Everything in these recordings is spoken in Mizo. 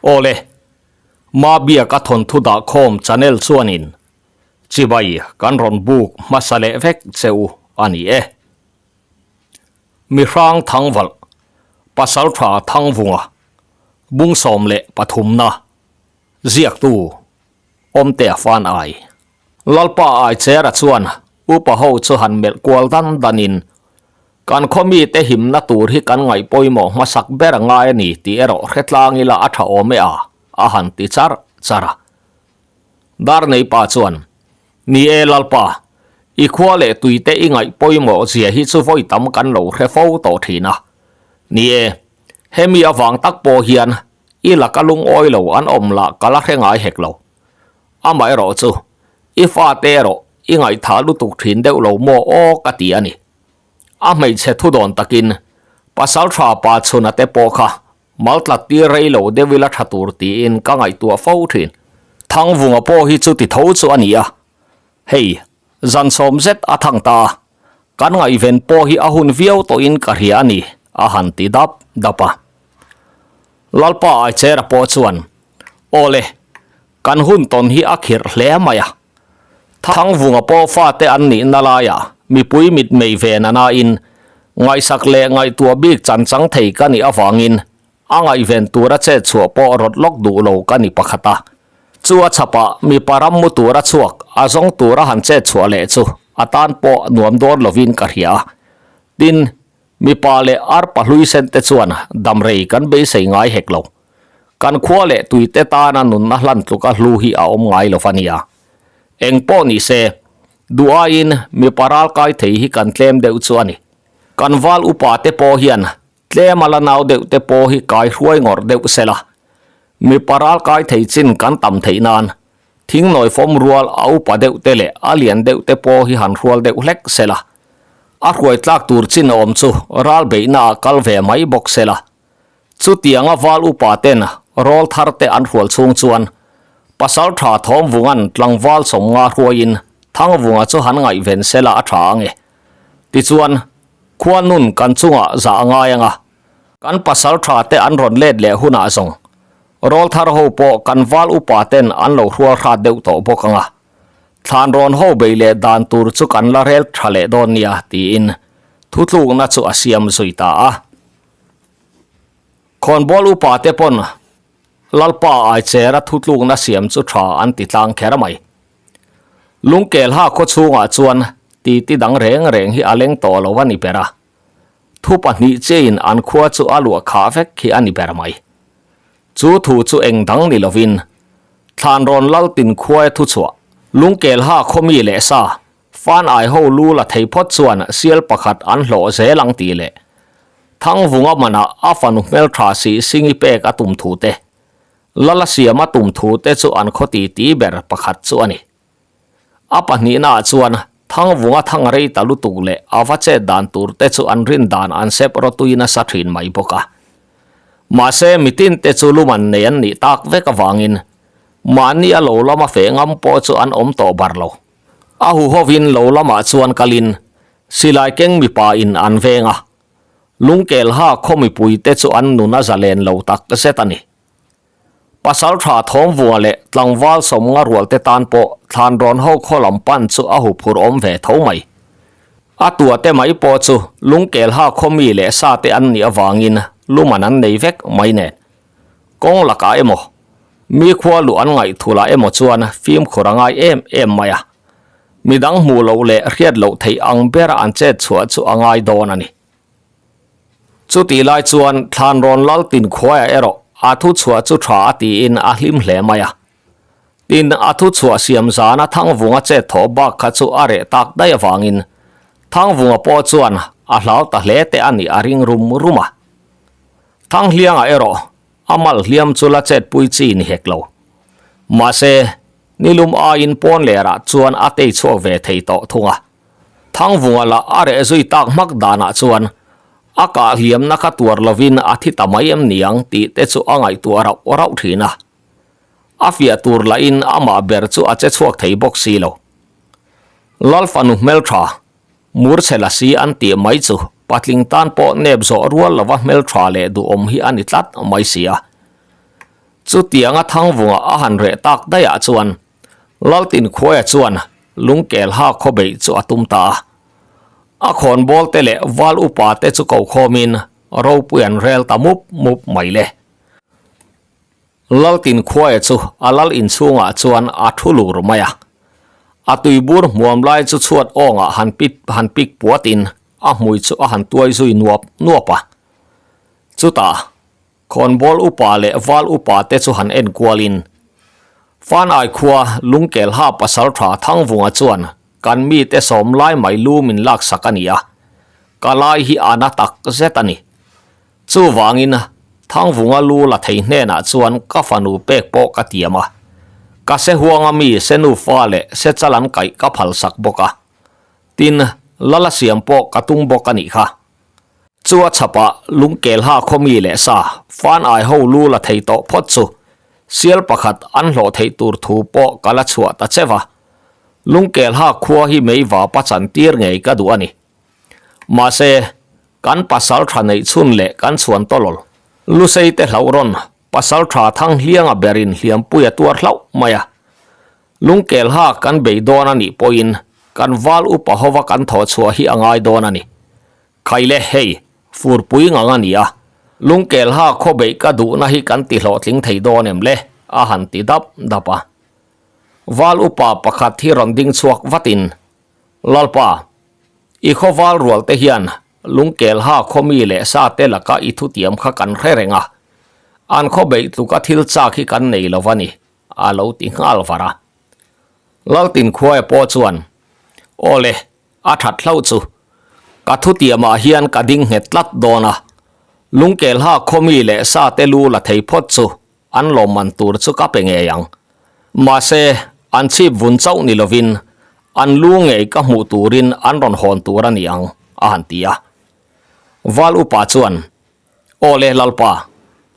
Awle, Mabiaka thawnthu dahkhawm channel chuanin chibai kan rawn buk hmasa leh vek che u a ni e. Mihrang Thangvalh, Pasaltha Thangvunga, Bungsawm leh Pathumna, Ziaktu, Awmtea fan ai. Lalpa Aichera chuan upa ho chu han melh kual dan danin, Kan khaw mite himna tur hi kan ngaih pawimawh hmasak ber a ngai a ni tih erawh hre tlang ila a tha awm e a, a han ti char char a. Darneipa chuan, Ni e Lalpa, i khua leh tuite i ngaih pawimawh zia hi chu vawi tam kan lo hre fo tawh thin a. Ni e, hemi avang tak pawh hian I laka lungawi lo an awm lah ka la hre ngai hek lo. Amaherawh chu, i fate erawh i ngaihthah lutuk thin deuh lo maw aw ka ti a ni. A hmeichhe thu dawn takin pasal tha pa chhuna te pawh kha maltlat tir rei lo deuh ila tha tur tiin ka ngaihtuah fo thin. Thangvunga pawh hi chuti tho chu a ni a, hei zan sawm zet a thang ta a, kan ngaihven pawh hi a hun viau tawhin ka hria a ni a han ti dap dap a. Lalpa Aichera pawh chuan, Awle, kan hun tawn hi a khirh hle mai a. Thangvunga pawh fate an nihna laiah mipui mitmei ve na nain ngaihsak leh ngaihtuah bik chan chang thei ka nih avangin a ngaihven tura chet chhuah pawh rawt lawk duh lo ka ni pakhat a. Chu a chhapah mipa ram mu tura chhuak a zawng tura han chet chhuah leh chu a tan pawh nuam dawn lovin ka hria a. Tin, Mipa leh arpa hlui sen te chuan damrei kan beisei ngai hek lo. Kan khua leh tuite tana nunna hlan tluka hlu hi a awm ngai lo va nia. Eng pawh ni se, duh aiin mipa ral kai thei hi kan tlem deuh chu a ni. Kan val upa te pawh hian tlem a la nau deuh te pawh hi kai hruai ngawrh deuh se la. Mipa ral kai thei chin kan tam theih nan thingnawi fawm rual a upa deuh te leh a lian deuh te pawh hi han hrual deuh hlek se la. A hruai tlak tur chin awm chu ral beihna ah kal ve mai bawk se la. Chutianga val upa ten rawl thar te an hrual chhung chuan pasal tha Thawmvunga'n tlangval sawmnga hruaiin Thangvunga chu han ngaihven se la a tha ang e. Tichuan, khua nun kan chungah zah a ngai ang a, kan pasal tha te an rawn let leh hunah zawng rawl thar ho pawh kan val upa ten an lo hrual hrat deuh tawh bawk ang a. Thlan rawn ho bei leh dan tur chu kan la rel tha leh dawn nia tiin thutlukna chu a siam zui ta a. Khawnbawl upa te pawn Lalpa Aichera thutlukna siam chu tha an ti tlang kher mai. Lungkelha khaw chhungah chuan titi dang reng reng hi a leng tawh lo a ni ber a. Thu pahnih chiahin an khua chu a luah khah vek hi a ni ber mai. Chu thu chu eng dang ni lovin, Thlanrawn Laltin khuaia thuchhuah, Lungkelha khawmi leh sa, Fan ai ho lu la thei phawt chuan sial pakhat an hlawh zel ang tih leh Thangvunga manah a fanu hmeltha si Singi pek a tum thu te, Lala siam a tum thu te chu an khaw titi ber pakhat chu a ni. A pahnihnaah chuan Thangvunga thang rei ta lutuk leh a va chet dan tur te chu an rin dan an sep rawtui nasa thin mai bawk a. Mahse mitin te chu luman nei an nih tak vek avangin mahni a lo lama feh ngam pawh chu an awm tawh bar lo. A huhovin lo lamah chuan kalin silai keng mipa in an veng a, Lungkelha khaw mipui te chu an nun a zalen lo tak zet a ni. Pasal tha thawmvunga leh tlangval sawmnga rual te tan pawh thlan rawn ho khaw lam pan chu a huphur awm ve tho mai. A tua te mai pawh chu lungkelha khaw mi leh sa te an nih avangin luman an nei vek mai nen. Kawng lakah emaw, mi khua luh an ngaih thulah emaw chuan fimkhur a ngai em em mai a. Midang hmuh loh leh hriat loh theih ang bera an chet chhuah chu a ngai dawn a ni. Chutih lai chuan Thlanrawn Laltin khuaiah erawh a thu chhuah chu tha a tiin a hlim hle mai a. Tin, a thu chhuah siam zana Thangvunga chet thawh bak kha chu a reh tak daih avangin Thangvunga pawh chuan a hlau ta hle te a nih a ring rum rum a. Thanghliangah erawh a mal hliam chu la chetpui chi ni hek lo. Mahse, nilum aiin pawn lerah chuan a tei chhuak ve thei tawh thung a. Thangvunga lah a reh zui tak hmak danah chuan a kah hliamna kha tuar lovin a thi ta mai em niang tih te chu a ngaihtuah rauh rauh thin a. A fiah tur lahin amah ber chu a che chhuak thei bawk si lo. Lalfanu hmeltha, Murchhe Lasi an tih mai chu patling tan pawh nep zawh rual lova hmeltha leh duhawm hi a ni tlat mai si a. Chutianga Thangvunga a han reh tak daihah chuan Laltinkhuaia chuan lungkelha khawbeih chu a tum ta a. A khawnbawl te leh val upa te chu ko khawmin ropui an rel ta mup mup mai le. Laltinkhuaia chu a lal inchhungah chuan a thu lur mai a. A tuibur hmuam lai chu chhuat awngah han pit han pik puatin a hmui chu a han tuai zui nuap nuap a. Chutah Khawnbawl upa leh val upa te chu han en kualin, Fanai khua Lungkelha pasaltha Thangvunga chuan kan mite sawm lai mai lu min laksak a ni a, ka lai hi a na tak zet a ni. Chuvangin Thangvunga lu la thei hnenah chuan ka fanu pek pawh ka tiam a, ka se huanga mi se nufa leh se chal an kaih ka phalsak bawk a, tin, lala siam pawh ka tum bawk a nih kha. Chu a chhapah Lungkelha khawmi leh sa fan ai ho lu la thei tawh phawt chu sial pakhat an hlawh theih tur thu pawh ka la chhuah ta che va. Lungkelha khua hi meiva pa chan tir ngei ka duh a ni. Mahse, kan pasal tha neih chhun leh kan chhuan tawlawl Lusei te hlauh rawn pasal tha thang hlianga berin hliampui a tuar hlauh mai a. Lungkelha kan bei dawn a nih pawhin kan val upa hova kan thawh chhuah hi a ngai dawn a ni. Khaile hei, furpui ngang a ni a, Lungkelha khawbeih ka duhna hi kan ti hlawhtling thei dawn em le? a han ti dap dap a. Val upa pakhat hi rawn ding chhuak vatin, Lalpa, i khaw val rual te hian Lungkelha khawmi leh sa te laka i thutiam kha kan hre reng a, an khawbeih tluka thil chak hi kan nei lo va ni, a lo ti nghal var a. Laltinkhuaia pawh chuan, Aw le, A that hlauh chu ka thutiamah hian ka ding nghet tlat dawn a, Lungkelha khawmi leh sa te lu la thei phawt chu an lawmman tur chu ka pe ngei ang. Mahse, an chhip vun chauh ni lovin an lu ngei ka hmuh turin an rawn hawn tur a ni ang, a han ti a. Val upa chuan, Aw le Lalpa,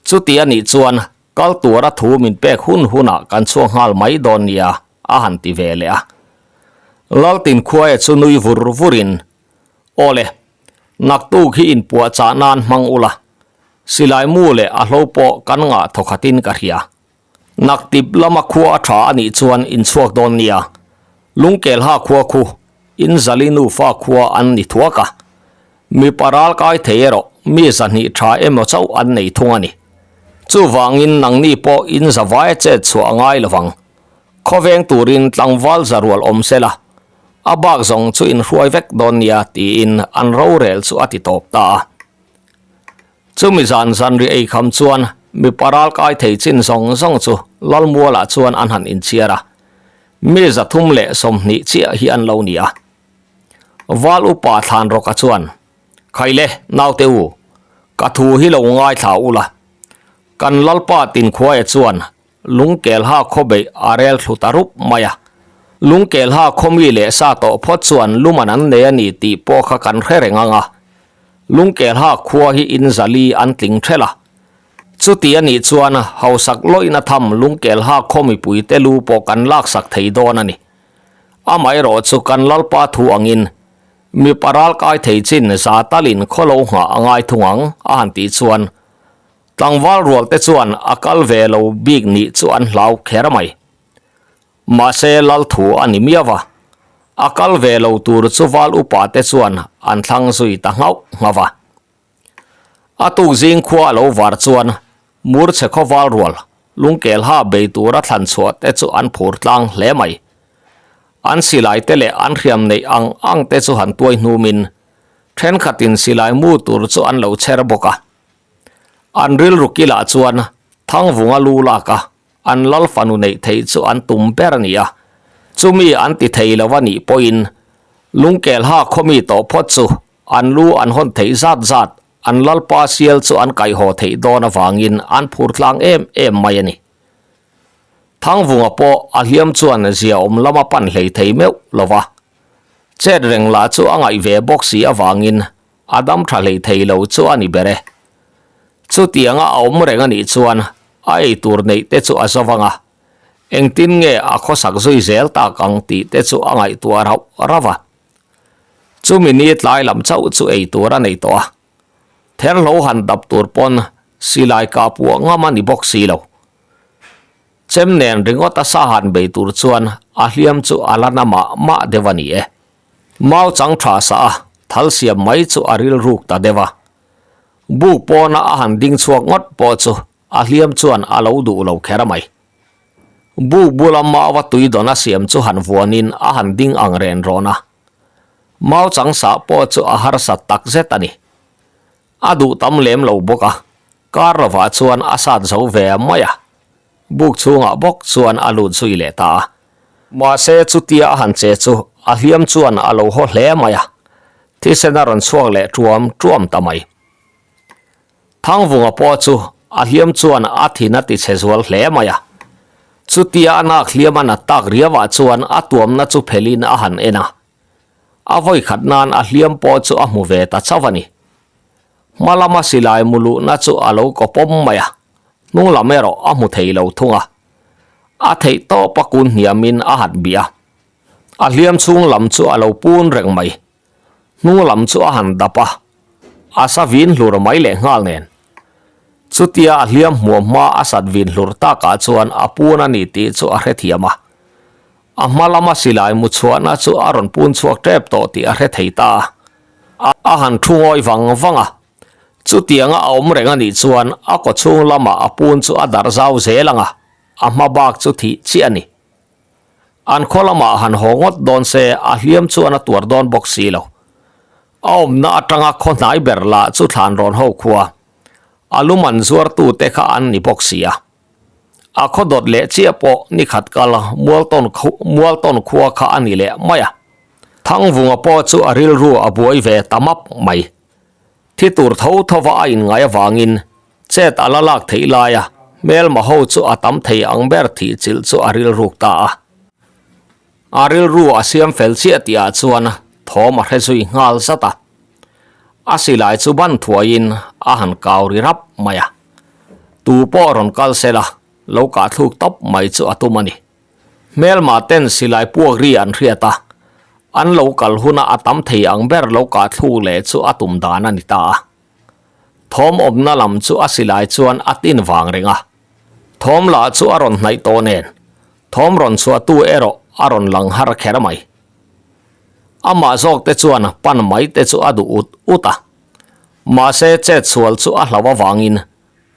chuti a nih chuan kal tura thu min pek hun hunah kan chhuak nghal mai dawn nia, a han ti ve leh a. Laltinkhuaia chu nui vur vurin, Aw le, naktuk hi inpuahchah nan hmang ula, silai mu leh a hlo pawh kan ngah thawkhatin ka hria. Naktip lama khua a tha a nih chuan inchhuak dawn nia, Lungkelha khua khu Inzali nufa khua an ni thuak a, mipa ral kai thei erawh mi zahnih tha emaw chauh an nei thung a ni. Chuvangin nangni pawh inzavaia chet chhuah a ngai lovang. Khawveng turin tlangval za rual awm se la, a bak zawng chu inhruai vek dawn nia tiin an rorel chu a ti tawp ta a. Chumi zan zanri ei kham chuan mipa ral kai thei chin zawng zawng chu Lalmualah chuan an han inchhiar a, mi 320 chiah hi an lo ni a. Val upa Thlanrawka chuan, Khaile, naute u, ka thu hi lo ngaithla ula, kan Lalpa Tinkhuaia chuan Lungkelha khawbeih a rel thlu ta rup mai a. Lungkelha khawmi leh sa tawh phawt chuan luman an nei a ni tih pawh kha kan hre reng ang a. Lungkelha khua hi in zali an tling ṭhelh a. Chuti a nih chuan hausak lawihna tham Lungkelha khaw mipuite lu pawh kan laksak thei dawn a ni. Amaherawh chu kan Lalpa thu angin mipa ralkai thei chin za talin khaw lo nghah a ngai thung ang a han tih chuan Tlangval rual te chuan a kal ve lo bik nih chu an hlau kher mai. Mahse lal thu a ni miau a, a kal ve lo tur chu val upa te chuan an thlang zui ta nghauh nghauh a. A tuk zing khua a lo var chuan Murchhe khaw val rual Lungkelha bei tura thlan chhuah te chu an phur tlang hle mai. An silai te leh an hriam neih ang ang te chu han tuai hnumin thenkhatin silai mu tur chu an lo chher bawk a. An rilru kilah chuan Thangvunga lu lak a, an lal fanu neih theih chu an tum ber a ni a. Chumi an ti thei lo a nih pawhin Lungkelha khawmi tawh phawt chu an lu an hawn theih zat zat, an lalpa sial chu an kaihhaw theih dawn avangin an phur tlang em em mai a ni. Thangvunga pawh a hliam chuan ziaawm lama pan hlei thei meuh lo va, chet reng lah chu a ngaih ve bawk si avangin A dam tha hlei thei lo chu a ni ber e. Chutianga a awm reng a nih chuan a ei tur neih te chu a zo vang a, engtin nge a khawsak zui zel tak ang tih te chu a ngaihtuah rauh rauh a. Chumi ni tlai lam chauh chu ei tur a nei tawh a, therhlo han dap tur pawn silai kah puah ngam a ni bawk si lo. Chem nen ringawt a sa han bei tur chuan a hliam chu a la na mah mah deuh a ni e. Mau chang tha sa a, thal siam mai chu a rilruk ta deuh a. Buk pawna a han ding chhuak ngawt pawh chu a hliam chuan a lo duh lo kher mai. Buk bula mauva tui dawn a siam chu han vuanin a han ding ang ren rawn a. Mau chang sah pawh chu a harsat tak zet a ni. A duh tam lem lo bawk a, kar lovah chuan a sat zo ve mai a, buk chhungah bawk chuan a lut zui leh ta a. Mahse chutia a han che chu a hliam chuan a lo haw hle mai a, thisen a rawn chhuak leh tuam tuam ta mai. Thangvunga pawh chu a hliam chuan a thin a ti chhe zual hle mai a, chutia a nak hliam a nat tak riauah chuan a tuamna chu phelhin a han en a. A vawi khat nan a hliam pawh chu a hmu ve ta chauh a ni. Hma lama silai mu luhna chu a lo kaw pawm mai a, hnung lam erawh a hmu thei lo thung a. A theih tawp a kun hniamin a hat bih a. A hliam chhung lam chu a lo pun reng mai. Hnung lam chu a han dap a, a sa vin hlur mai leh nghal nen. Chutia a hliam hmuam hma a sat vin hlur takah chuan a pun a ni tih chu a hrethiam a. A hma lama silai mu chhuahna chu a rawn pun chhuak tep tawh tih a hre thei ta a. A han thu ngawi vang vang a. Chutianga a awm reng a nih chuan a kaw chhung lamah a pun chu a darh zau zel ang a, a hma bak chu thih chiah a ni. An khaw lamah han haw ngawt dawn se a hliam chuan a tuar dawn bawk si lo. A awmna atanga khaw hnai ber lah chu thlan rawn ho khua. A lum an zuartute kha an ni bawk si a. A khaw dawt leh chiah pawh ni khat kal Mualtawn Mualtawn khua kha a ni leh mai a. Thangvunga pawh chu a rilru a buai ve ta map mai. Thi tur tho thova a inngai avangin chet a la lak theih laia hmelma ho chu a tam thei ang ber thih chilh chu a rilruk ta a. A rilru a siam fel chiah tihah chuan thawm a hre zui nghal zat a. A silai chu ban thuaiin a han kau ri rap mai a. Tu pawh rawn kal se la, lo kah thluk tawp mai chu a tum a ni. Hmelma ten silai puak ri an hriat a, an lo kal huna a tam thei ang ber lo kah thluk leh chu a tum dan a ni ta a. Thawm awmna lam chu a silai chuan a tin vang reng a. Thawm lah chu a rawn hnaih tawh nen, thawm rawn chhuahtu erawh a rawn lang har kher mai. Amah zawk te chuan pan mai te chu a duh ut ut a. Mahse chet sual chu a hlauh avangin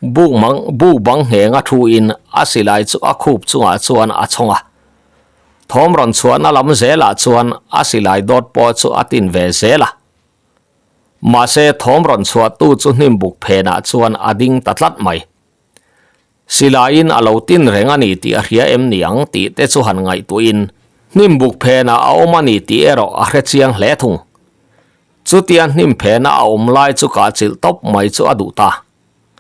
buk mang buk bang ngheng a thu in a silai chu a khup chungah chuan a chhawng a. Thawm rawn chhuahna lam zelah chuan a silai dawt pawh chu a tin ve zel a. Mahse thawm rawn chhuahtu chu hnim buk phenah chuan a ding ta tlat mai. Silaiin a lo tin reng a ni tih a hria em ni ang tih te chu han ngaihtuahin hnim buk phenah a awm a ni tih erawh a hre chiang hle thung. Chutia hnim phena a awm lai chu kah chilh tawp mai chu a duh ta.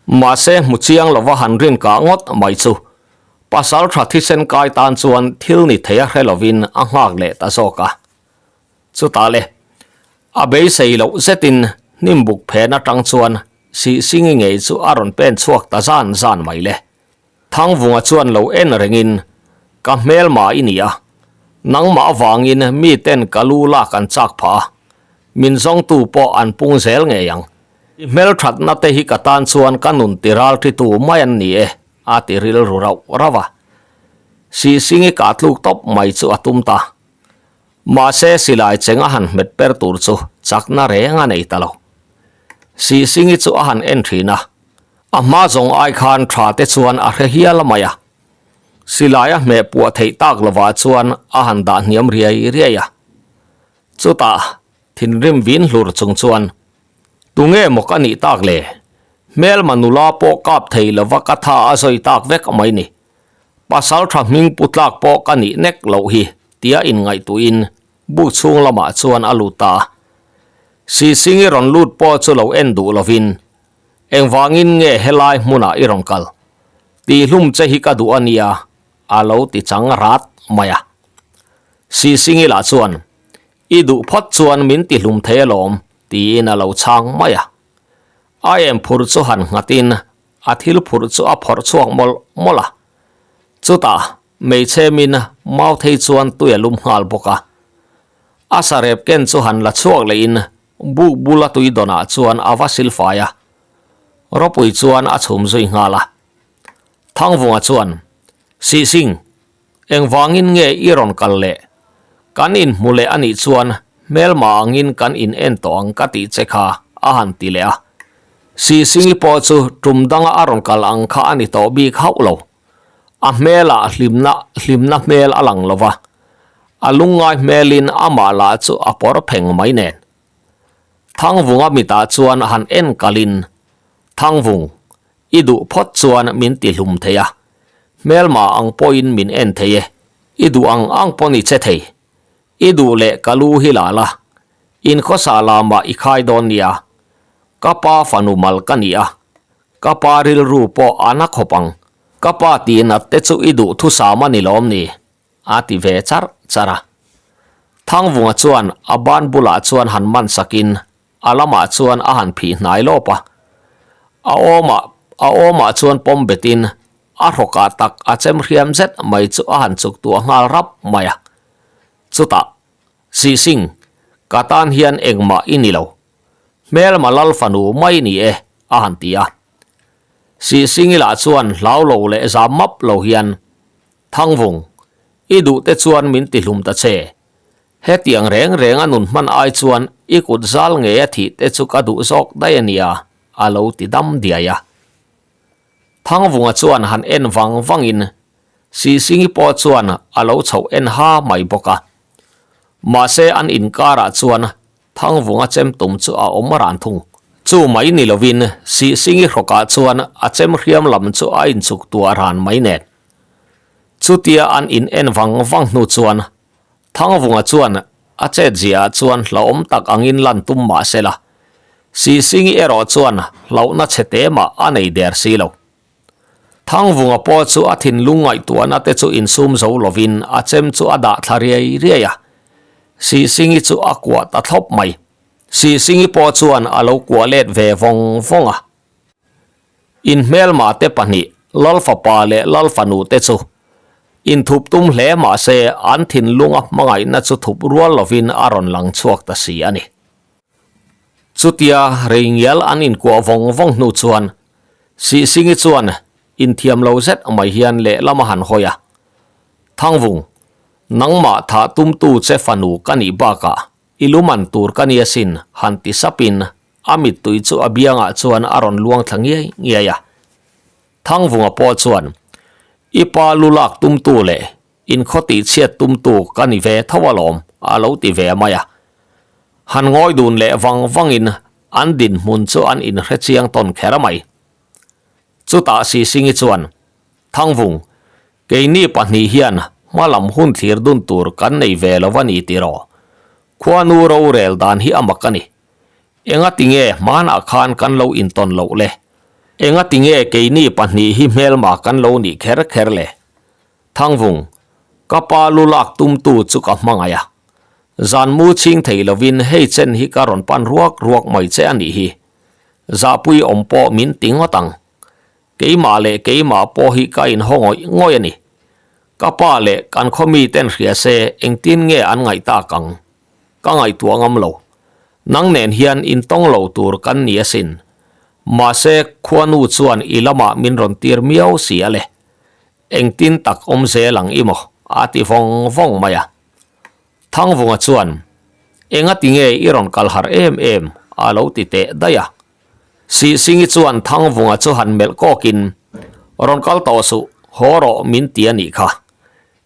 Mahse hmu chiang lova han rin kah ngawt mai chu pasal tha thisen kai tan chuan thil ni thei a hre lovin a nghak leh ta zawk a. Chutah le, a beisei loh zetin hnim buk phen atang chuan Sihsingi ngei chu a rawn pen chhuak ta zan zan mai le. Thangvunga chuan lo en rengin, Ka hmelma i ni a, nangmah avangin miten ka lu lak an chak phah a, min zawngtu pawh an pung zel ngei ang. I hmelthatna te hi ka tan chuan ka nun ti ralṭitu mai an ni e, a ti rilru rauh rauh a. Sihsingi kah tluk tawp mai chu a tum ta. Mahse silai cheng a han hmet per tur chu chakna reng a nei ta lo. Sihsingi chu a han en thin a, a hma zawng ai khan tha te chuan a hre hial mai a. Silai a hmeh puah theih tak lovah chuan a han dah hniam riai riai a. Chutah thinrim vin hlur chung chuan, Tunge maw ka nih tak le? Hmelma nula pawh kap thei lova ka tha a zawi tak vek mai ni. Pasal tha hming pu tlak pawh ka nih nek loh hi tia inngaihtuahin buk chhung lamah chuan a lut ta a. Sihsingi rawn lut pawh chu lo en duh lovin, Engvangin nge helai hmunah i rawn kal? Tihhlum che hi ka duh a nia, a lo ti chang rat mai a. Sihsingi lah chuan, I duh phawt chuan min tihlum thei alawm, tiin a lo chhang mai a. A em phur chu han nghatin A thil phurh chu a phawrh chhuak mawlh mawlh a. Chutah hmeichhe min mau thei chuan tui a lum nghal bawk a. A sarep ken chu han la chhuak lehin buk bula tui dawnah chuan a va silfai a. Ropui chuan a chhum zui nghal a. Thangvunga chuan. Sihsing, engvangin nge i rawn kal leh? Kan inhmu leh a nih chuan hmelma angin kan in en tawh ang ka tih che kha, a han ti leh a. Sihsingi pawh chu tum danga a rawn kal ang kha a ni tawh bik hauh lo. A hmelah hlimna hlimna hmel a lang lo va, a lungngai hmelin amah lah chu a pawr pheng mai nen. Thangvunga mitah chuan han en kalin, Thangvung, i duh phawt chuan min ti hlum thei a, hmelma ang pawhin min en thei e, i duh ang ang pawn i che thei, i duh leh ka lu hi la la, in khawsa lamah i khai dawn nia, ka pa fanu mal ka ni a, ka pa rilru pawh a na khawp ang, ka pa tihnat te chu i duh thusam a ni lawm ni? A ti ve charh charh a. Thangvunga chuan a ban bulah chuan han man sakin a lamah chuan a han phih hnai lawp a. A awmah a awmah chuan pawm betin a hrawkah tak a chem hriam zet mai chu a han chuk tuah nghal rap mai a. Chutah, Sihsing, ka tan hian engmah i ni lo. Hmelma lal fanu mai ni e, a han ti a. Sihsingi lah chuan hlau lo leh zam map lo hian, Thangvung, i duh te chuan min ti hlum ta che. Hetiang reng reng a nun hman ai chuan i kut zal ngei a thih te chu ka duh zawk daih a nia, a lo ti dam diai a. Thangvunga chuan han en vang vangin Sihsingi pawh chuan a lo chhoh en ha mai bawk a. Mahse an inkarah chuan Thangvunga chem tum chu a awm ran thung. Chu mai ni lovin Sihsingi hrawkah chuan a chem hriam lam chu a inchuk tuah ran mai nen. Chutia an in en vang vang hnu chuan Thangvunga chuan a chet ziahah chuan hlauhawm tak angin lan tum mah se la, Sihsingi erawh chuan hlauhna chhe te mah a nei der si lo. Thangvunga pawh chu a thinlung ngaihtuahna te chu insum zo lovin a chem chu a dah thla riai riai a, Sihsingi chu a kuah ta thlawp mai. Sihsingi pawh chuan a lo kuah let ve vawng vawng a. Inhmelma te pahnih, Lalfapa leh Lalfanu te chu inthup tum hle mah se an thinlunga hmangaihna chu thup rual lovin a rawn lang chhuak ta si a ni. Chutia rei ngial an inkuah vawng vawng hnu chuan Sihsingi chuan inthiam lo zet mai hian lehlam a han hawi a, Thangvung, nangmah thah tumtu che fanu ka nih bakah i luman tur ka nia sin han ti sapin a mittui chu a biangah chuan a rawn luang thla ngiai ngiai a. Thangvunga pawh chuan, I pa lu lak tumtu leh inkhaw tihchhiat tumtu ka ni ve tho alawm a lo ti ve mai a. Han ngawi dun leh vang vangin an dinhmun chu an inhre chiang tawn kher mai. Chutah Sisingi chuan, Thangvung, keini pahnih hian hma lam hun thlir dun tur kan nei ve lo a ni tiraw? Khuanu rorel dan hi a mak a ni. Enga tinge hmanah khan kan lo intawn loh le? Enga tinge keini pahnih hi hmelma kan lo nih kher kher le? Thangvung, ka pa lu lak tumtu chu ka hmangaih a. Zan mu chhing thei lovin hei chen hi ka rawn pan ruak ruak mai che a nih hi. Zahpui awm pawh min ti ngawt ang. Keimah leh keimah pawh hi ka inhaw ngawih ngawih a ni. Ka pa leh kan khaw miten hria se engtin nge an ngaih tak ang? Ka ngaihtuah ngam lo. Nang nen hian intawng lo tur kan ni asin. Mahse, khuanu chuan i lamah min rawn tir miau si a le. Engtin tak awm zel ang i maw? a ti vawng vawng mai a. Thangvunga chuan, Engati nge i rawn kal har em em? a lo ti teh daih a. Sihsingi chuan Thangvunga chu han melh kawkin, Rawn kal tawh suh, haw rawh min ti a nih kha.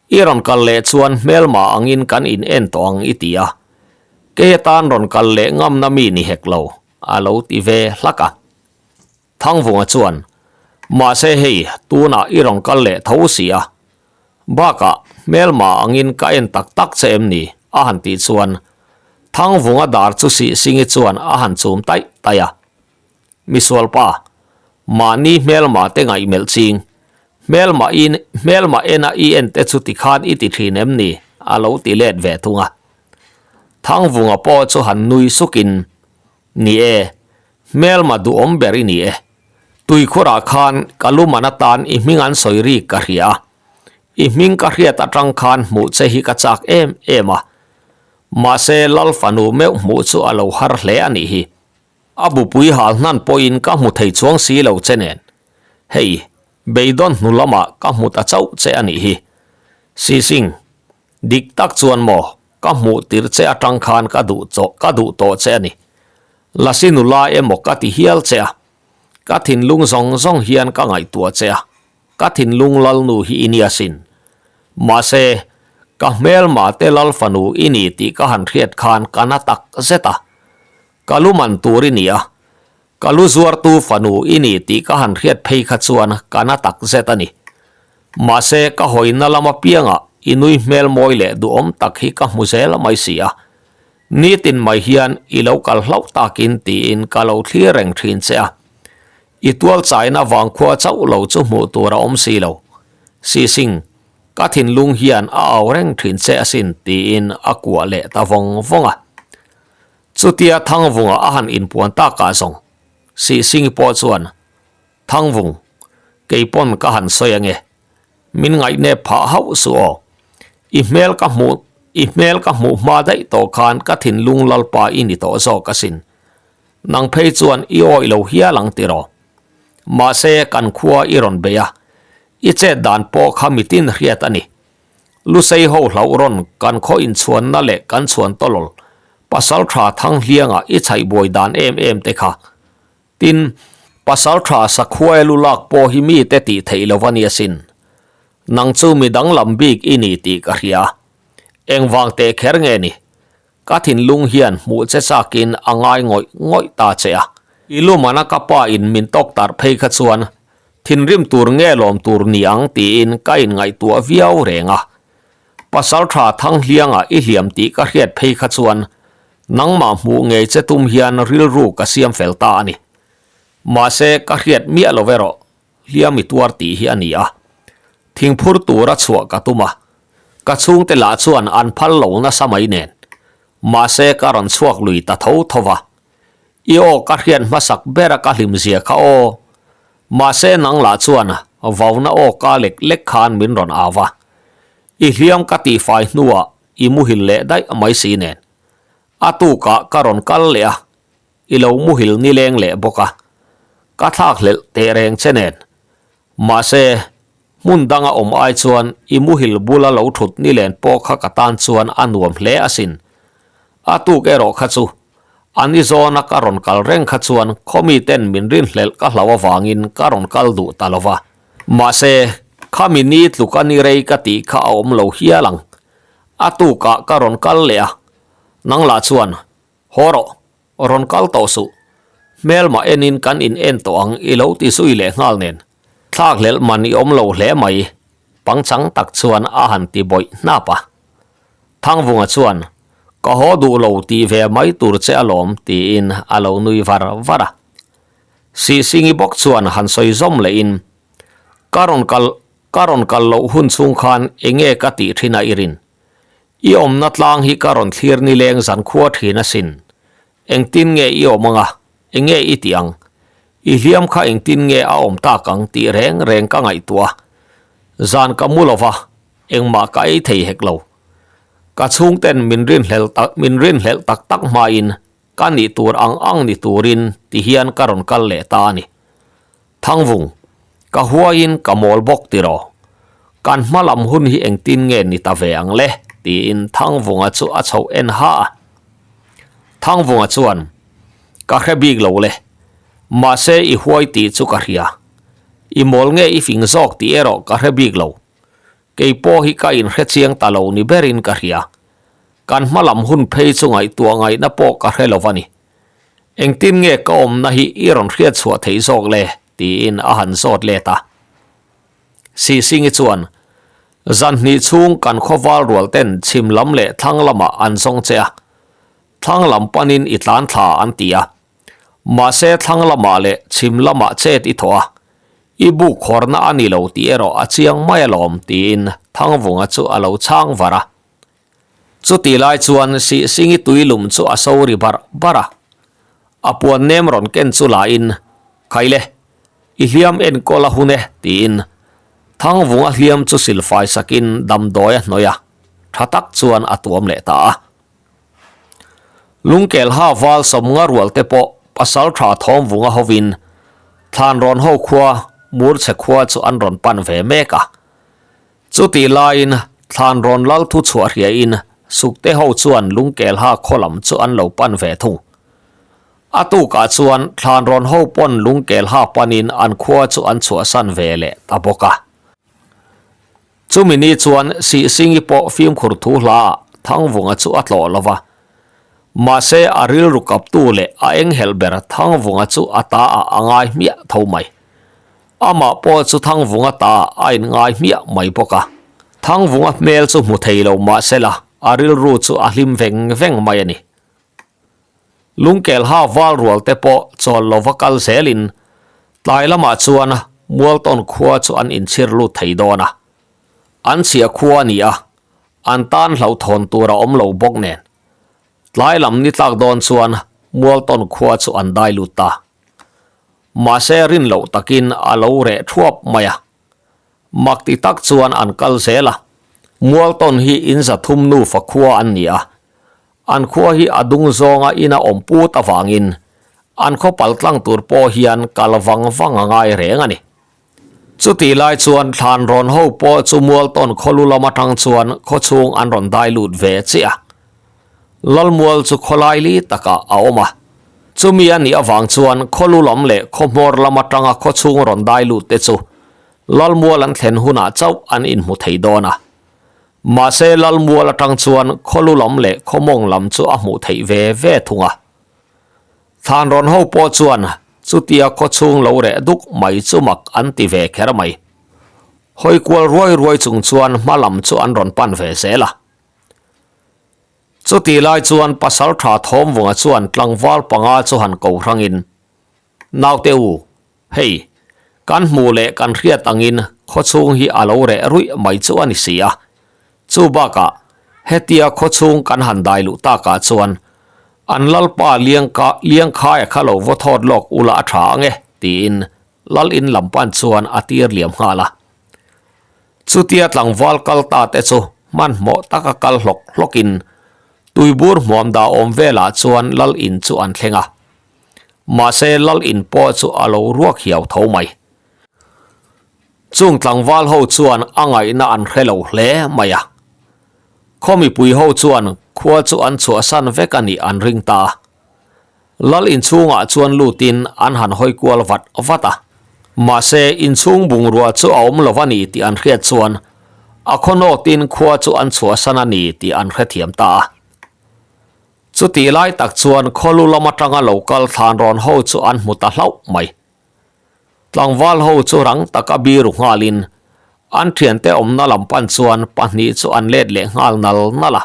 I rawn kal leh chuan hmelma angin kan in en tawh ang i ti a. Kei atan rawn kal leh ngamna mi ni hek lo, a lo ti ve hlak a. Thangvunga chuan, Mahse hei, tunah i rawn kal leh tho si a. Bakah, hmelma angin ka en tak tak che em ni? a han tih chuan Thangvunga dar chu Sihsingi chuan a han chum taih taih a. Misualpa, mahni hmelma te ngaih melh ching, hmelma in hmelma ena i en te chu tikhan i ti thin em ni? a lo ti let ve thung a. Thangvunga pawh chu han nui sukin, Ni e, hmelma duhawm ber i ni e. Tuikhurah khan ka luman atan i hming an sawi rik ka hria a. I hming ka hriat atang khan hmuh che hi ka chak em em a. Mahse Lal fanu meuh hmuh chu a lo har hle a nih hi. A bupui hal hnan pawhin ka hmu thei chuang si lo che nen. Hei. Beidawn hnu lamah ka hmu ta chauh che a nih hi. Sising, dik tak chuan maw, ka hmuh tirh che atang khan ka duh chawh ka duh tawh che a ni. Lasi nula emaw ka ti hial che a, ka thinlung zawng zawng hian ka ngaihtuah che a, ka thinlung lalnu hi i nia sin. Mahse, ka hmelma te lal fanu i ni tih ka han hriat khan ka na tak zet a. Ka lu man tur i ni a, ka lu zuartu fanu i ni tih ka han hriat phei kha chuan ka na tak zet a ni. Mahse, ka hawina lam apiangah i nui hmel mawi leh duhawm tak hi ka hmu zel mai si a. Nitin mai hian i lo kal hlauh takin tiin ka lo thlir reng thin che a. I tual chaina vangkhua chauh lo chu hmuh tur a awm si lo. Sising, ka thinlung hian a au reng thin che asin tiin a kuah leh ta vawng vawng a. Chutia Thangvunga a han inpuan takah zawng, Sihsingi pawh chuan, Thangvung, kei pawn ka han sawi ange. Min ngaihnep phah hauh suh aw. I hmel ka hmuh, i hmel ka hmuh hma daih tawh khan ka thinlung lalpa i ni tawh zawk asin. Nang phei chuan i awih lo hial ang tiraw? Mahse kan khua i rawn bei a, i chet dan pawh kha mitin hriat a ni. Lusei ho hlauh rawn kan khaw inchhuanna leh kan chhuan tawlawl pasal tha Thanghlianga i chhaih buai dan em em te kha. Tin, pasal tha Sakhuaia lu lak pawh hi mite tih theih lo a ni asin. Nang chu mi danglam bik i ni tih ka hria. Engvang teh kher nge ni? Ka thinlung hian hmuh che chakin a ngai ngawih ngawih ta che a. I lumana ka pa in min tawk tarh phei kha chuan thinrim tur nge lawm tur ni ang tiin ka inngaihtuah viau reng a. Pasaltha Thanghlianga i hliam tih ka hriat phei kha chuan nangmah hmuh ngei che tum hian rilru ka siam fel ta a ni. Mahse ka hriat miah lo erawh hliam i tuar tih hi a ni a. Thingphur tura chhuah ka tum a, ka chhungte lah chuan an phal lo nasa mai nen. Mahse ka rawn chhuak lui ta tho tho va. I aw ka hriat hmasak bera ka hlim zia kha aw. Mahse nang lah chuan vauna aw ka lek lek khan min rawn au va. I hliam ka tihfai hnuah i muhil leh daih mai si nen. A tukah ka rawn kal leh a, I lo muhil nileng leh bawk a, ka thlak hlelh teh reng che nen. Mahse, hmun danga awm ai chuan i muhil bula lo thut nilen pawh kha ka tan chuan a nuam hle asin. A tuk erawh kha chu, a ni zawna ka rawn kal reng kha chuan khawmi ten min rinhlelh ka hlau avangin ka rawn kal duh ta lo va. Mahse, khami ni tluka ni rei ka tih kha a awm lo hial ang. A tukah ka rawn kal leh a, nang lah chuan Haw rawh, rawn kal tawh suh. Hmelmah enin kan in en tawh ang i lo ti zui leh nghal nen. Thlak hlelh man i awm lo hle mai, pangchang tak chuan a han ti bawih hnap a. Thangvunga chuan, Ka haw duh lo tih ve mai tur che alawm tiin a lo nui var var a. Sihsingi bawk chuan han sawi zawm lehin, Ka rawn kal, ka rawn kal loh hun chhung khan enge ka tih thin a i rin? I awmna tlang hi ka rawn thlir nileng zan khua thin asin. Engtin nge i awm anga? Enge i tih ang? I hliam kha engtin nge a awm tak ang tih reng reng ka ngaihtuah a. Zan ka mu lova, engmah ka ei thei hek lo. Ka chhungten min rinhlelh tak min rinhlelh tak tak hmain ka nih tur ang ang ni turin ti hian ka rawn kal leh ta a ni. Thangvung, ka huaiin ka mawl bawk tiraw? Kan hma lam hun hi engtin nge ni ta ve ang le? tiin Thangvunga chu a chhoh en ha a. Thangvunga chuan, Ka hre bik lo le, mahse i huai tih chu ka hria. I mawl nge i fing zawk tih erawh ka hre bik lo. Kei pawh hi ka inhre chiang ta lo ni berin ka hria. Kan hma lam hun phei chu ngaihtuah ngaihna pawh ka hre lo a ni. Engtin nge ka awmna hi i rawn hriat chhuah theih zawk le? tiin a han zawt let a. Sihsingi chuan, Zan hnih chhung kan khawval rual ten chhim lam leh thlang lamah an zawng che a, thlang lam panin i tlan thla an ti a. Mahse thlang lamah leh chhim lamah chet i thawh a, i buk khawrna a ni lo tih erawh a chiang mai alawm tiin Thangvunga chu a lo chhang var a. Chutih lai chuan Sihsingi tuilum chu a so ri barh barh a, a puan nem rawn ken chu lahin, Khaile, i hliam enkawl a hun e, tiin Thangvunga hliam chu silfai sakin damdawi a hnawih a, tha tak chuan a tuam leh ta a. Lungkel ha val sawmnga rual te pawh Pasaltha Thawmvunga hovin Thlanrawn ho khua. Murchhe khua chu an rawn pan ve mek a. Chutih laiin Thlanrawn lal thu chhuah hriain Sukte ho chuan Lungkelha khaw lam chu an lo pan ve thung. A tukah chuan Thlanrawn ho pawn Lungkelha panin an khua chu an chhuahsan ve leh ta bawk a. Chumi ni chuan Sihsingi pawh fimkhur thu hlaah Thangvunga chu a tlawh lo va. Mahse a rilru kaptu leh a enghelh ber Thangvunga chu a ta ah a ngai hmiah tho mai. Amah pawh chu Thangvunga ta ah a inngai hmiah mai bawk a. Thangvunga hmel chu hmu thei lo mahsela a rilru chu a hlim veng veng mai a ni. Lungkelha val rual te pawh chawl lova kal zelin tlai lamah chuan Mualtawn khua chu an inchhir lut thei dawn a. An chhiah khua a ni a, an tan hlauhthawn tur a awm lo bawk nen. Tlai lam ni tlak dawn chuan Mualtawn khua chu an dai lut ta. Mahse rin loh takin a lo reh thuap mai a. Mak ti tak chuan an kal zel a. Mualtawn hi in zathum nufa khua an ni a. An khua hi a dung zawnga ina awm put avangin an khaw pal tlang tur pawh hian kal vang vang a ngai reng a ni. Chutih lai chuan thlan rawn ho pawh chu Mualtawn khawlu lam atang chuan khaw chhung an rawn dai lut ve chiah a. Lalmual chu khawlai li takah a awm a. Chumi a nih avang chuan khawlu lam leh khaw hmawr lam atanga khaw chhung rawn dai lut te chu Lalmual an thlen hunah chauh an inhmu thei dawn a. Mahse Lalmual atang chuan khawlu lam leh khaw mawng lam chu a hmuh theih ve ve thung a. Thlan rawn ho pawh chuan chutia khaw chhung lo reh duk mai chu mak an ti ve kher mai. Hawi kual ruai ruai chung chuan hma lam chu an rawn pan ve zel a. Chutih lai chuan pasal tha Thawmvunga chuan tlangval panga chu han ko hrangin, Naute u, hei, kan hmuh leh kan hriat angin khaw chhung hi a lo reh ruih mai chu a ni si a. Chu bakah, hetia khaw chhung kan han dai luh takah chuan an lalpa Liangka Liangkhaia kha lo vaw thawt lawk ula a tha ang e, tiin lal in lam pan chuan a tir liam nghal a. Chutia tlangval kal ta te chu hmanhmawh taka kal hlawk hlawkin tuibur hmuam dah awm velah chuan lal in chu an thleng a. Mahse lal in pawh chu a lo ruak hiau tho mai. Chung tlangval ho chuan a ngaihna an hre lo hle mai a. Khaw mipui ho chuan khua chu an chhuahsan vek a nih an ring ta a. Lal inchhungah chuan lutin an han hawi kual vat vat a. Mahse inchhung bungrua chu a awm lo a ni tih an hriat chuan a khaw nawtin khua chu an chhuahsan a ni tih an hrethiam ta a. Chutih lai tak chuan khawlu lam atanga lo kal thlan rawn ho chu an hmu ta hlauh mai. Tlangval ho chu rang taka biru nghalin an thiante awmna lam pan chuan pahnih chu an let leh nghal nal nal a.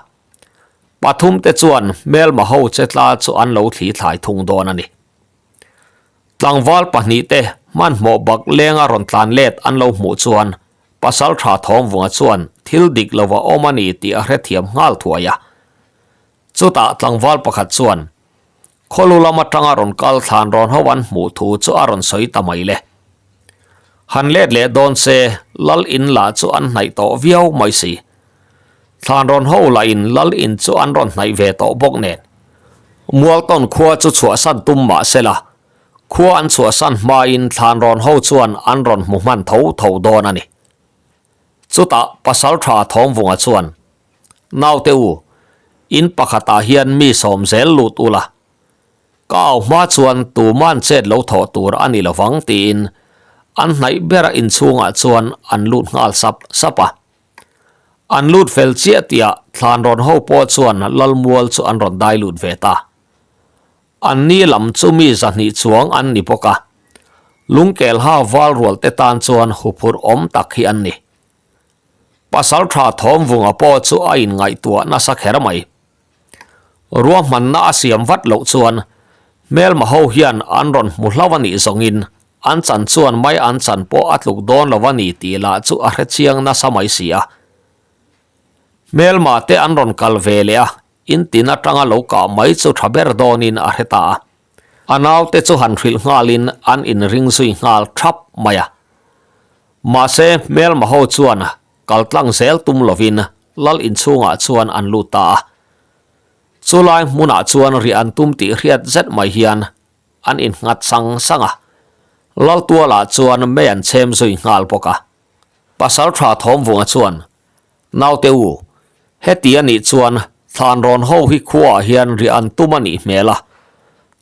Pathum te chuan hmelma ho che tla chu an lo thli thlai thung dawn a ni. Tlangval pahnih te hmanhmawh bak lenga rawn tlan let an lo hmuh chuan pasal tha Thawmvunga chuan thil dik lova awm a ni tih a hrethiam nghal thuai a. Chutah tlangval pakhat chuan Khawlu lam atanga rawn kal thlan rawn ho an hmuh thu chu a rawn sawi ta mai le. Han let leh dawn se lal in lah chu an hnaih tawh viau mai si. Thlan rawn ho lah in lal in chu an rawn hnaih ve tawh bawk nen. Mualtawn khua chu chhuahsan tum mah se la, khua an chhuahsan hmain thlan rawn ho chuan an rawn hmu hman tho tho dawn a ni. Chutah Pasaltha Thawmvunga chuan Naute u, in pakhatah hian mi sawm zel lut ula, ka au hma chuan tuman chet lo thawh tur a ni lovang tiin an hnaih bera inchhungah chuan an lut nghal sap sap a. An lut fel chiah tihah thlan rawn ho pawh chuan Lalmual chu an rawn dai lut ve ta. An ni lam chu mi zahnih chuang an ni bawk a, lungkelha val rual te tan chuan huphurh awm tak hi an ni. Pasal tha Thawmvunga pawh chu a inngaihtuah nasa kher mai. Ruahmanna a siam vat loh chuan hmelma ho hian an rawn hmu hlau a nih zawngin an chan chuan mai an chan pawh a tluk dawn lo a ni tih lah chu a hrechiang nasa mai si a. Hmelma te an rawn kal ve leh a, in tin atanga lo kah mai chu tha ber dawnin a hre ta a. A naute chu han hrilh nghalin an inring zui nghal thap mai a. Mahse, hmelma ho chuan kal tlang zel tum lovin lal inchhungah chuan an lut ta a. Chulai hmunah chuan riah an tum tih hriat zet mai hian an innghat sang sang a. Laltuala chuan mei an chhem zui nghal bawk a. Pasalṭha Thawmvunga chuan, Naute u, heti a nih chuan thlanrawn ho hi khuaah hian riah an tum a nih hmel a,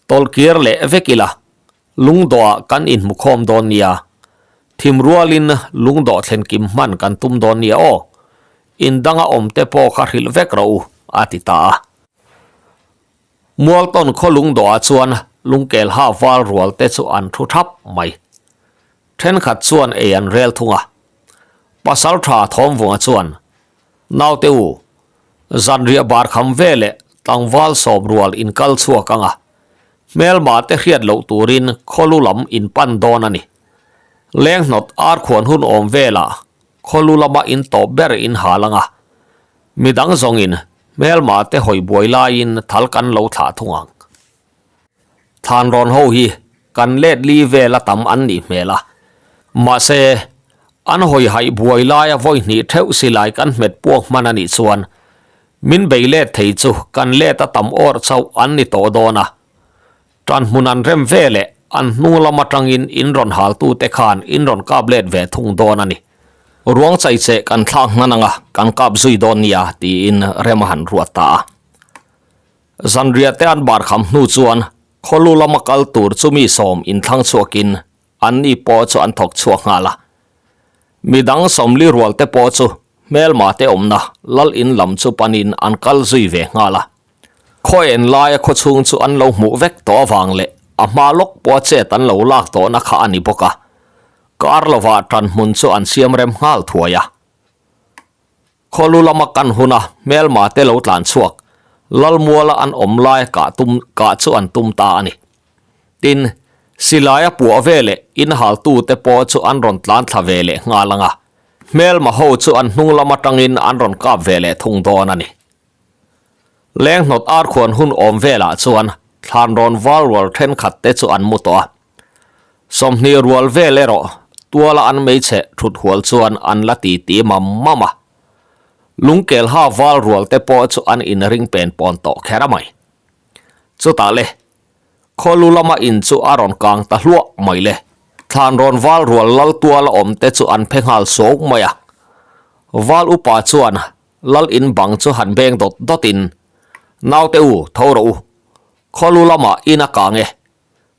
tawlhkir leh vek ila, lungdawhah kan inhmukhawm dawn nia. Thim rualin lungdawh thlen kim hman kan tum dawn nia aw. In danga awmte pawh kha hrilh vek rawh u, a ti ta a. Mualtawn khaw lungdawhah chuan lungkel ha val rual te chu an thu thap mai. Thenkhat chuan ei an rel thung a. Pasal tha Thawmvunga chuan, Naute u, zanriah bar kham ve leh tlangval sawm rual in kal chhuak ang a, hmelma te hriat loh turin khawlu lam in pan dawn a ni. Lenghnawt ar khuan hun awm velah khawlu lama in tawp ber in hal ang a, midang zawngin hmelma te hawi buai laiin thal kan lo thlah thung ang. Thlanrawn ho hi kan let li vel a tam an nih hmel a, mahse an hawi haih buai laia vawi hnih theuh silai kan hmet puak hman a nih chuan min bei let thei chu kan let a tam awrh chauh an ni tawh dawn a. Tanhmun an rem ve leh an hnung lam atangin in rawn haltute khan in rawn kap let ve thung dawn a ni. Ruang chaicheh kan thlak hman anga kan kap zui dawn nia tiin rem a han ruat ta a. Zanriah te an bar kham hnu chuan khawlu lama kal tur chu mi sawm inthlang chhuakin anni pawh chu an thawk chhuak nghal a. Midang sawmli rual te pawh chu hmelma te awmna lal in lam chu panin an kal zui ve nghal a. Khaw en laia khaw chhung chu an lo hmuh vek tawh avang leh a hma lawk pawha chet an lo lak tawhna kha a ni bawk a. Kar lovah tan hmun chu an siam rem nghal thuai a. Khawlu lama kan huna hmelma te lo tlan chhuak, Lalmuala an awm lai kah tum kah chu an tum ta a ni. Tin, silaia puah ve leh inhaltute pawh chu an rawn tlan thla ve leh nghal ang a, hmelma ho chu an hnung lam atangin an rawn kap ve leh thung dawn a ni. Lenghnawt arkhuan hun awm velah chuan thlanrawn val rual thenkhat te chu an mu tawh a. 20 rual vel erawh tuala an hmeichhe thut hual chuan an la ti ti mam mam a. Lungkel ha val rual te pawh chu an inring pen pawn tawh kher a mai. Chutah le, khawlu lama in chu a rawn kang ta hluah mai le. Thlan rawn val rual lal tuala awm te chu an phe nghal sawk mai a. Val upa chuan lal in bang chu han beng dawt dawt in, Naute u, tho rawh u. Khawlu lamah in a kang e.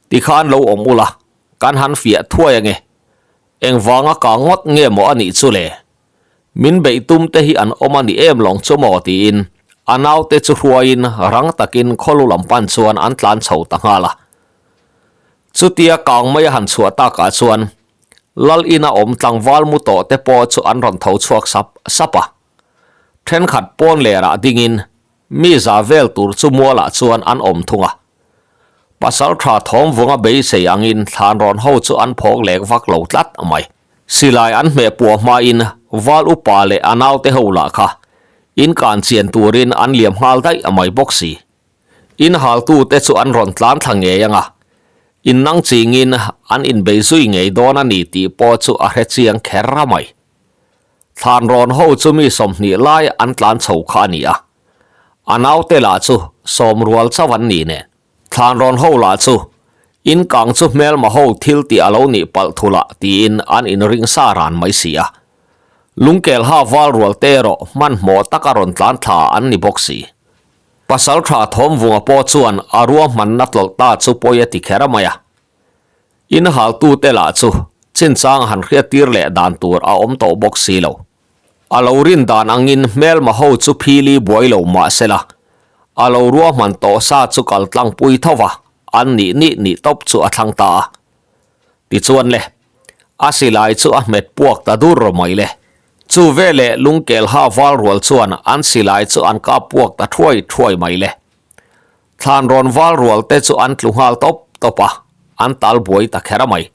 Tikhan lo awm ula, kan han fiah thuai ange. Engvanga ka ngawt nge maw a nih chu le? Min beih tum te hi an awm a ni em lawng chu maw tiin a naute chu hruaiin rang takin khawlu lam pan chuan an tlan chho ta nghal a. Chutia kang mai a han chhuah takah chuan Lal ina awm tlangval mu tawh te pawh chu an rawn tho chhuak sap sap a. Thenkhat pawn lerah dingin Mi za vel tur chu mualah chuan an awm thung a. Pasal tha thawmvunga beisei angin thlanrawn ho chu an phawk lek vak lo tlat mai. Silai an hmeh puah hmain val upa leh a naute ho lah kha inkan chian turin an liam nghal daih mai bawk si. Inhaltute chu an rawn tlan thla ngei ang a, innang chingin an inbei zui ngei dawn a ni tih pawh chu a hre chiang kher mai. Thlanrawn ho chu mi 20 lai an tlan chho kha a ni a, a naute lah chu sawm rual chauh an ni nen. Thlanrawn ho lah chu in kang chu hmelma ho thil tih a lo nih palh thu lah tiin an inring sa ran mai si a. Lungkel ha val rual te erawh hmanhmawh taka rawn tlan thla an ni bawk si. Pasaltha Thawmvunga pawh chuan a ruahmanna tlawlh ta chu pawi a ti kher mai a. Inhaltute lah chu chinchang han hriattir leh dan tur a awm tawh bawk si lo. A lo rin dan angin hmelma ho chu phili buai lo mah se la, a lo ruahman tawh sa chu kal tlangpui tho va, an nih nih nih tawp chu a thlang ta a. Tichuan le, a silai chu a hmet puak ta dur mai le. Chu veleh lungkel ha val rual chuan an silai chu an kap puak ta thuai thuai mai le. Thlan rawn val rual te chu an tlu nghal tawp tawp a, an tal buai ta kher a mai.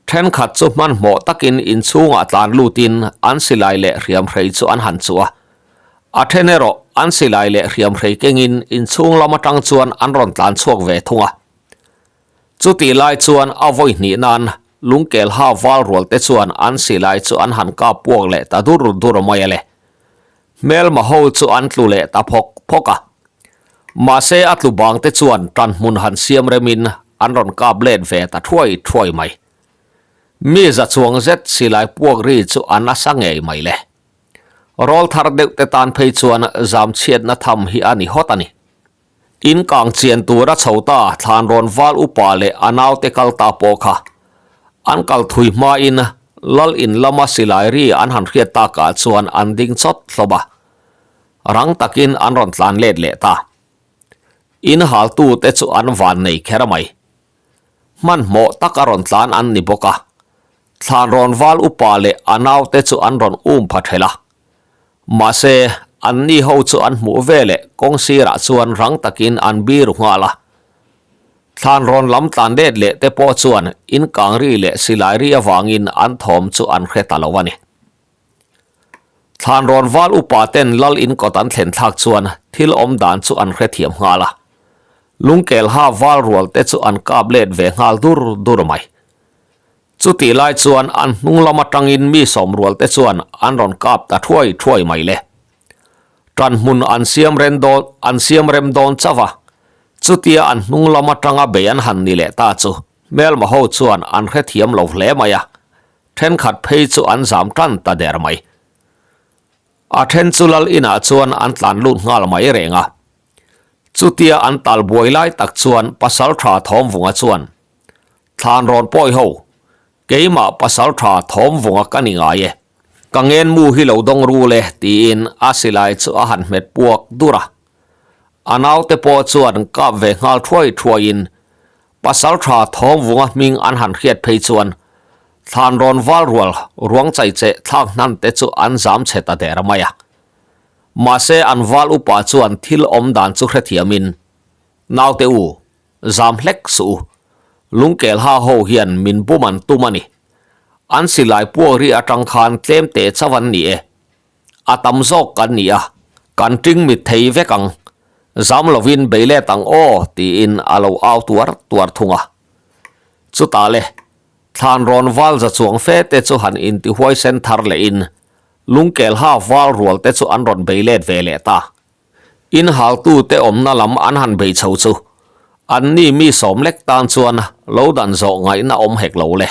Thenkhat chu hmanhmawh takin inchhungah tlan lutin an silai leh hriamhrei chu an han chuh a. A then erawh an silai leh hriamhrei kengin inchhung lam atang chuan an rawn tlan chhuak ve thung a. Chutih lai chuan a vawi hnih nan lungkel ha val rual te chuan an silai chu an han kap puak leh ta dur dur mai a le. Hmelma ho chu an tlu leh ta phawk phawk a. Mahse a tlu bang te chuan tan hmun han siam remin an rawn kap let ve ta thuai thuai mai. Mi za chuang zet silai puak ri chu a nasa ngei mai le. Rawl thar deuh te tan phei chuan zam chhiatna tham hi a ni hawt a ni. In kang chian tura chho ta thlan rawn val upa leh a naute kal ta pawh kha an kal thui hmain lal in lama silai ri an han hriat takah chuan an ding chawt hlawm a, rang takin an rawn tlan let leh ta. In haltute chu an van nei kher mai. Hmanhmawh tak a rawn tlan an ni bawk a, thlan rawn val upa leh a naute chu an rawn um pha ṭhelh a. Mahse, anni ho chu an hmuh veleh kawng sirah chuan rang takin an biru nghal a. Thlan rawn lam tlan let leh te pawh chuan in kang ri leh silai ri avangin an thawm chu an hre ta lo a ni. Thlan rawn val upa ten lal in kawt an thlen thlak chuan thil awm dan chu an hrethiam nghal a. Lungkel ha val rual te chu an kap let ve nghal dur dur mai. Chutih lai chuan an hnung lam atangin mi sawm rual te chuan an rawn kap ta thuai thuai mai le. Tan hmun an siam rem dawn an siam rem dawn chauh a, chutia an hnung lam atanga bei an han ni leh ta chu hmelma ho chuan an hrethiam lo hle mai a, thenkhat phei chu an zam tan ta der mai. A then chu lal inah chuan an tlan lut nghal mai reng a. Chutia an tal buai lai tak chuan Pasaltha Thawmvunga chuan, Thlan rawn pawi ho, keimah Pasaltha Thawmvunga ka ni ngai e. Ka ngen mu hi lo dawng ru le tiin a silai chu a han hmet puak dur a. A naute pawh chuan kap ve nghal thuai thuaiin Pasaltha Thawmvunga hming an han hriat phei chuan thlan rawn val rual ruang chai cheh thlak hnan te chu an zam chhe ta der mai a. Mahse an val upa chuan thil awm dan chu hrethiamin, Naute u, zam hlek suh u. Lungkel ha ho hian min bum an tum a ni. An silai puak ri atang khan tlem teh chauh an ni e. A tam zawk kan ni a, kan ṭing mit thei vek ang. Zam lovin bei let ang aw tiin a lo au tuar tuar thung a. Chutah le, thlan rawn val za chuang fe te chu han intihuaisen thar lehin lungkel ha val rual te chu an rawn bei let ve leh ta. Inhaltute awmna lam an han bei chho chu anni mi sawm lek tan chuan lo dan zawh ngaihna awm hek lo le.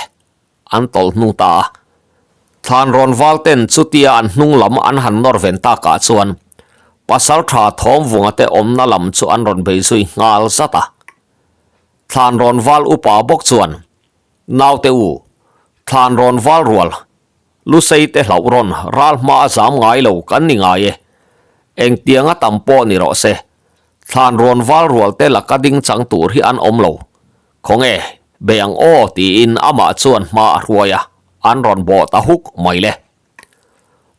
An tawlh hnu ta a. Thlan rawn val ten chutia an hnung lam an han nawr ven takah chuan Pasaltha Thawmvunga te awmna lam chu an rawn bei zui nghal zat a. Thlan rawn val upa bawk chuan, Naute u, thlan rawn val rual, Lusei te hlauh rawn ral hma a zam ngai lo kan ni ngai e. Engtianga tam pawh ni rawh se, thlan rawn val rual te laka ding chang tur hi an awm lo. Khawnge, bei ang aw tiin amah chuan hma a hruai a, an rawn bawh ta huk mai le.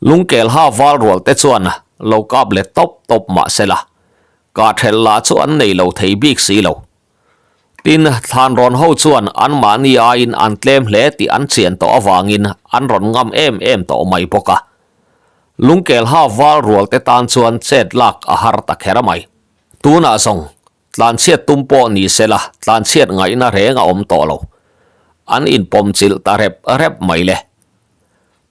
Lungkel ha val rual te chuan lo kap let tawp tawp mah sela, kah thelh lah chu an nei lo thei bik si lo. Tin, thlan rawn ho chuan anmahni aiin an tlem hle tih an chian tawh avangin an rawn ngam em em tawh mai bawk a. Lungkel ha val rual te tan chuan chet lak a har ta kher mai. Tunah zawng, Tlanchhiat tum pawh ni sela tlanchhiat ngaihna reng a awm tawh lo. An inpawm chilh ta rep rep mai le.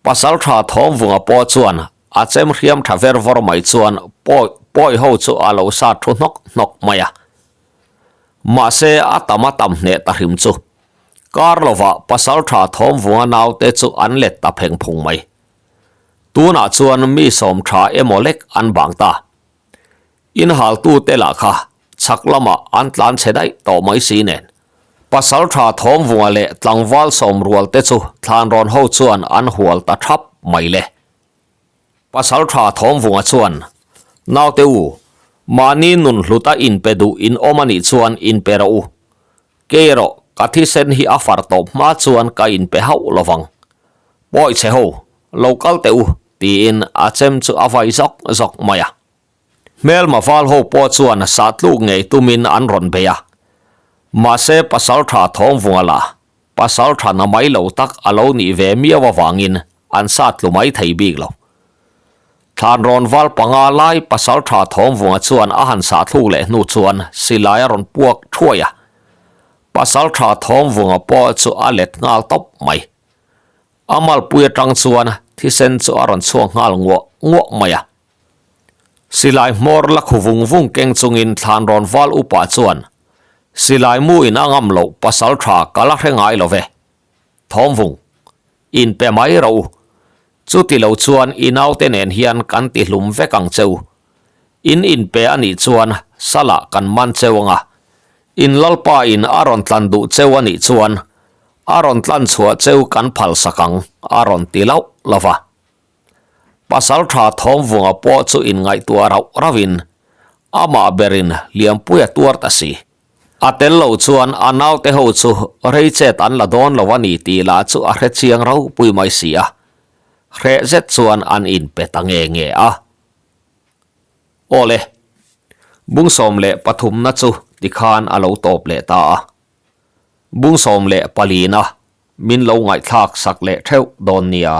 Pasaltha Thawmvunga pawh chuan a chem hriam tha ver vawr mai chuan pawi pawi ho chu a lo sat thu hnawk hnawk mai a. Mahse a tam a tam hneh ta hrim chu. Kar lovah Pasaltha Thawmvunga naute chu an let ta pheng phung mai. Tunah chuan mi sawm tha emaw lek an bang ta. Inhaltute lah kha chhak lamah an tlan chhe daih tawh mai si nen. Pasaltha Thawmvunga leh tlangval sawmrualte chu thlanrawn ho chuan an hual ta thap mai le. Pasaltha Thawmvunga chuan, Naute u, mahni nun hluta inpe duh in awm a nih chuan inpe rawh u. Kei erawh ka thisen hi a far tawp hma chuan ka inpe hauh lovang. Pawi chhe ho, lo kal teh u, tiin a chem chu a vai zawk zawk mai a. Hmelma val ho pawh chuan sahtluk ngei tumin an rawn bei a. Mahse Pasaltha Thawmvunga lah Pasaltha na mai lo tak a lo nih ve miau avangin an satlu mai thei bik lo. Thlan rawn val panga lai Pasaltha Thawmvunga chuan a han sahthluk leh hnu chuan silai a rawn puak thuai a. Pasaltha Thawmvunga pawh chu a let nghal tawp mai. A malpui atang chuan thisen chu a rawn chhuak nghal nguah nguah mai a. Silai hmawr la khu vung vung keng chungin thlan rawn val upa chuan. Silai mu in a ngam loh pasal tha ka la hre ngai lo ve. Thawmvung, in pe mai rawh u. Chuti lo chuan i naute nen hian kan ti hlum vek ang cheu. In inpe a nih chuan salah kan man cheu anga, in lalpa in a rawn tlan duh cheu a nih chuan a rawn tlan chhuah cheu kan phal sak ang a rawn ti lauh lo va. Pasal tha Thawmvunga pawh chu inngaihtuah rauh rauhin amah berin Liampuia tuar ta si. A tel lo chuan a naute ho chu rei chet an la dawn lo a ni tih lah chu a hre chiang ropui mai si a, hreh zet chuan an inpe ta nge nge a. Awle, bung 13 na chu tikhan a lo tawp leh ta a. Bung 14 na min lo ngaihthlak sak leh theuh dawn nia.